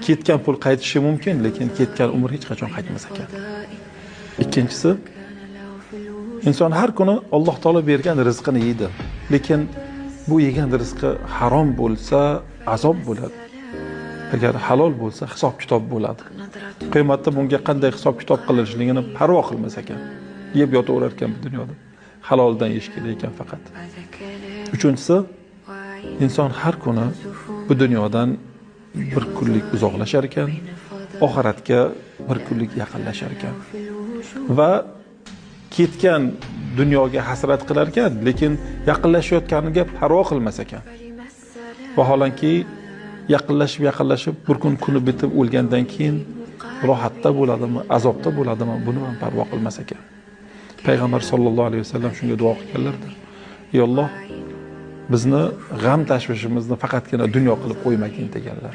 Ketgan pul qaytishi mumkin, lekin ketgan umr hech qachon qaytmas ekan. Ikkinchisi, inson har kuni Alloh taolo bergan rizqini yeydi, lekin bu yegan rizqi harom bo'lsa, azob bo'ladi. Agar halol bo'lsa, hisob kitob bo'ladi. Qiyomatda bunga qanday hisob kitob qilinishligini parvo qilmas ekan. Yeb yotaverar ekan bu dunyoda. Haloldan yeyish kerak ekan faqat. Uchinchisi, inson har kuni bu dunyodan bir kunlik uzoqlashar ekan, oxiratga bir kunlik yaqinlashar ekan. Va ketgan dunyoga hasrat qilar ekan, lekin yaqinlashayotganiga parvo qilmas ekan. Vaholanki yaqinlashib yaqinlashib bir kun kuni bitib o'lgandan keyin rohatda bo'ladimi, azobda bo'ladimi, buni ham parvo qilmas ekan. Payg'ambar sollallohu alayhi vasallam shunga duo qilganlardir. Ey Alloh, bizni g'am tashvishimizni faqatgina dunyo qilib qo'ymagin deganlar.